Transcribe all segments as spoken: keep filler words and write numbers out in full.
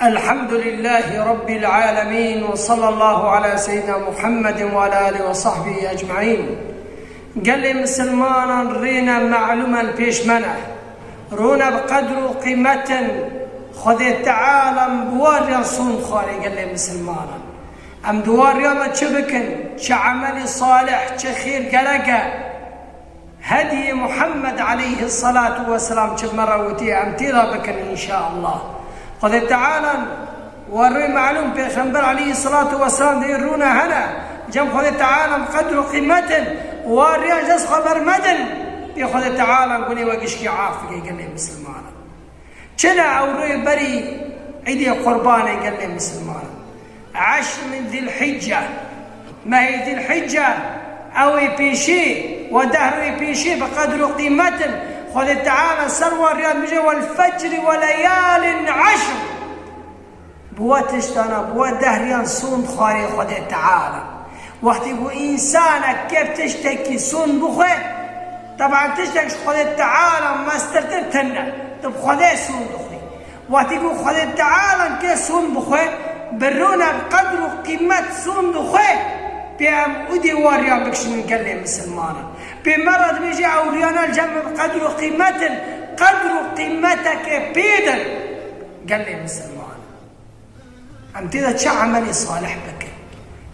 Elhamdulillahî Rabbil alemin ve sallallahu ala seyyidina Muhammedin ve ala alihi ve sahbihi ecmaîn. Gelê misilmanan rêne me'lumen pêş me ne. Rûne bi qedr û qîmetin Xwedê Teala em bi wan riyan sûn dixwarê gelê misilmanan. Em di wan riyan de çi bikin? Çi emelî salih, çi xêr gerek e? Hediyê Muhammed aleyhissalatu vesselam çi me re witiye, em tê de bikin înşaallah. Xwedê Teala we rê melûm, Pêxember aleyhissalatu vesselam dê rûne hene, cem Xwedê Teala em qedr û qîmetin, wa riya ji dest xwe bermedin, pê Xwedê Teala gunê we gişkî af bike gelê misilmanan. Çi ne ew rê berî Îdê Qurbanê gelê misilmanan? Eşr min Zilhicce, mehê Zilhicce, ew ê pêşî, we deh rê pêşî bi qedr û qîmet in. Xwedê Teala ser wan riyan dibêje, "Wel fecri we leyalin eşr." Bi we tiştana, bi we deh riyan sûn dixwarê Xwedê Teala. Wextî ku însanek kêf tiştekî sûn bixwe, teban tiştek ji Xwedê Teala mestirtir tune. Tu bi Xwedê sûn dixwî. Wextî ku Xwedê Teala kê sûn bixwe, bi rûne bi qedr û qîmet sûn dixwe, pê em û dî wan riyan bikişînin gelê misilmanan. Pê me re dibêje ew riyana li cem me bi qedr û qîmet in, qedr û qîmeteke pê din gelê misilmanan. Em tê de çi emelê salih bikin?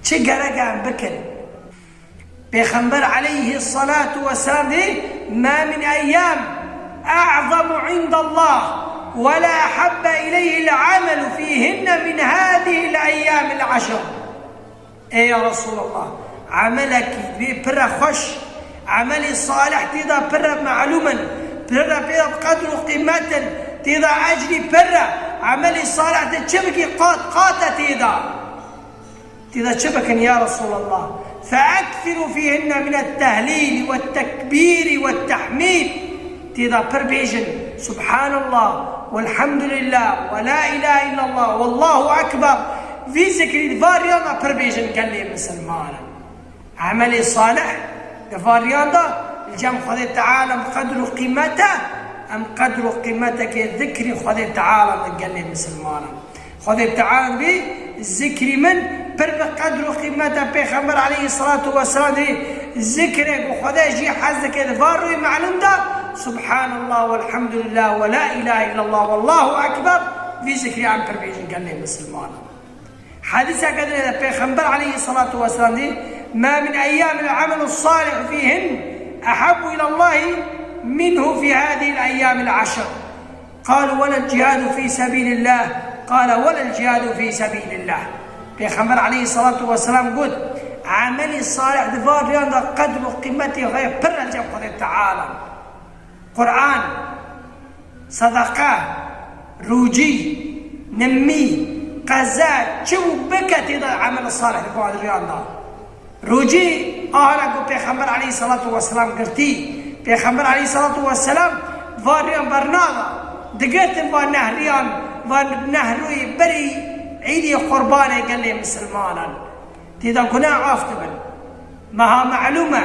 Çi gerek e em bikin? Pêxember aleyhissalatu vesselam dê, "Ma min eyyam a'zamu indallah ve la ahabba ileyhil amelu fihinne min hadihil eyyamil eşr." Ey ya Resulallah, emelekî dibê pire xweş, emelê salih tê de pire melûm in, pire pê de qedr û qîmet in, tê de ecrî pire, emelê salih de çi bikî qat qat e tê de. Tê de çi bikin ya Resulallah? Feeksiru fîhinne minet tehlîlî wet tekbîrî wet tehmîd. Tê de pir bêjin, Subhanallah, Welhamdulillah, ve la ilahe illallah, Wallahu Ekber. Vî zikrî di van riyan de pir bêjin gelê misilmanan. Emelê salih di van riyan de li cem Xwedê Teala em qedr û qîmet e, em qedr û qîmetekê zikrî Xwedê Teala di gelê misilmanan. Xwedê Teala dibê zikrî min pir bi qedr û qîmet e. Pêxember aleyhissalatu vesselam dibê zikrê ku Xwedê jî hez dike di van rûyê melûm de, Subhanallah, Welhamdulillah, ve la ilahe illallah, Wallahu Ekber. Vî zikrî em pir bêjin gelê misilmanan. Hedîseke din de Pêxember aleyhissalatu vesselam dibê, "Ma min eyyamil amelu salih fihin ehabbu ilallahi minhu fi hadihil eyyamil eşr." Qalu, "Welel cihadu fî sebîlillah." Qale, "Welel cihadu fî sebîlillah." Pêxember aleyhissalatu vesselam got, emelî salih di van riyan de qedr û qîmetê xwe pir e li cem Xwedê Teala. Quran, sedeqe, rûcî, nimî, qeze, çi bû bike tê de emel salih di van riyan de. Rûcî, ahana ku Pêxember aleyhissalatu vesselam girtî. Pêxember aleyhissalatu vesselam van riyan bernada. Digirtin van nehriyan, van nehrûyê berî Îdê Qurbanê gelê misilmanan. Tê de guna af dibin. Meha melûm e.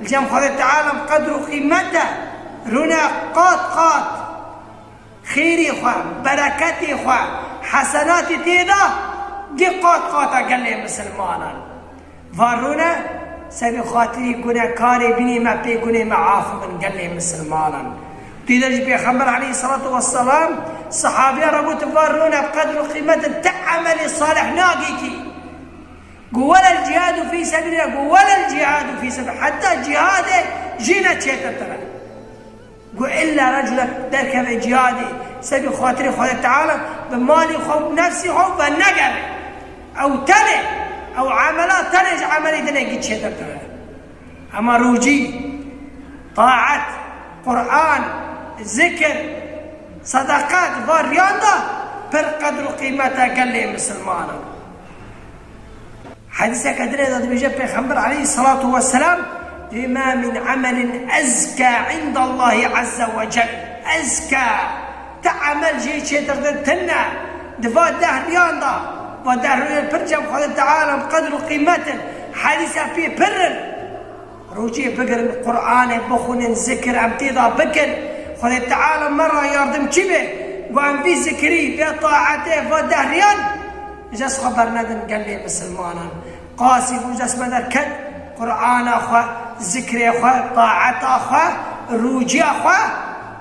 Li cem Xwedê Teala em qedr û qîmet e. Rûne qat qat. Xêrê xwe, bereketê xwe, hesenatê tê de di qat qata gelê misilmanan. Van rûne, sebî xatirî gunekarê bînê me pê gunê me af bin gelê misilmanan. Tê de jî Pêxember aleyhissalatu vesselam, sehabiyan re got, van rûne bi qedr û qîmetin ti emelê salih nagîkî. Got, "Welel cihadu fî sebîlillah", got, "Welel cihadu fî sebîl-", heta cihadê jî ne çêtirtir e. Got, "Îlla reculek derkeve cihadê, sebî xatirê Xwedê Teala, bi malê xwe û nefsê xwe venegere." Ew tenê, ew emela tenê ji emelê dinekî çêtirtir e. Ema rûcî, taet, Quran, zikir, sedeqe di van riyan de pir qedr û qîmet e gelê misilmanan. Hedîseke dinê de dibêje Pêxember aleyhissalatu vesselam, dibê, "Ma min emelin ezka indallahi azze ve cel." Ezka, ti emel jê çêtirtir tune. Di va deh riyan de, va deh rûyên pir cem Xwedê Teala em qedr û qîmet in. Hedîsa pê pir in. Rûcê bigirin, Qur'anê bixwînin, zikir em tê de bikin. Xwedê Teala me re yardimçî be. Wan vî zikirî, vê taetê, va dehriyan ji dest xwe bernedin gelê misilmanan. Qasî bû ji dest me derket, Qur'ana xwe, zikrê xwe, taeta xwe, rûciya xwe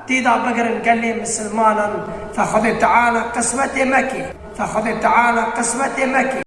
têda bigirin gelê misilmanan. Fe Xwedê Teala qismetê me kê. Fe Xwedê Teala qismetê me kê.